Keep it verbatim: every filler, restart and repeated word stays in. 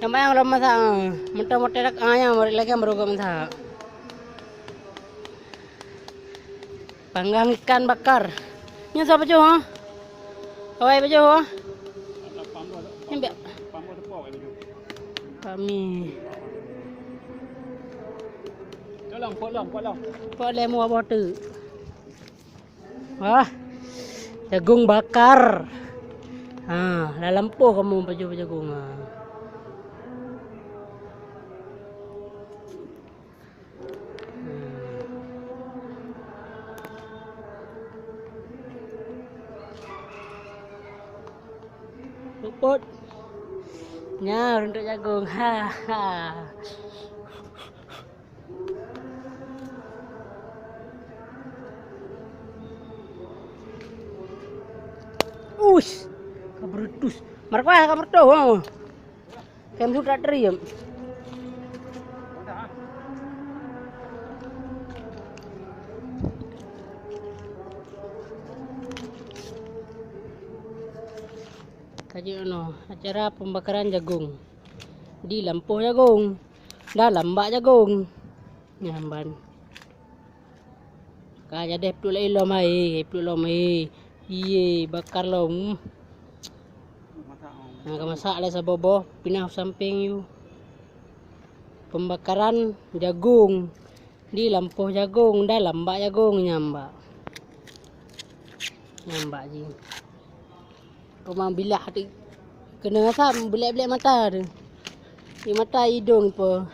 Nyang banyak lom masak, ah. Moto-moto dak, ah, nyang lagèe baru gak masak. Panggang ikan bakar. Nyan siapa, Jo, ha? Awai, Jo, ha? Nyan biak. Kami. Pot lé mua boh teuk. Wah, jagong bakar. Ha, dah lampôh kamoe pajoh jagong, ha. Puput. Nyan, runtok jagong. Ha, ha. Uish, ka meureudus. Markuah ka meureudus, ha. Kan su tak terium. Ka jeuet nyoe, acara pembakaran jagong. Di lampôh jagong, dalam bak jagong. Nyan ban. Ka jadeh pluek lom hai, pluek lom hai. Iye, bakar lom. Nah, ka masak lé saboh boh, pinah u sampéng yue. Pembakaran jagong. Di lampôh jagong, dalam bak jagong, nyan bak. Nyan bak jih. Teuma bilah di keuneuk asam, bilek-bilek mata tu. Di mata idong pe.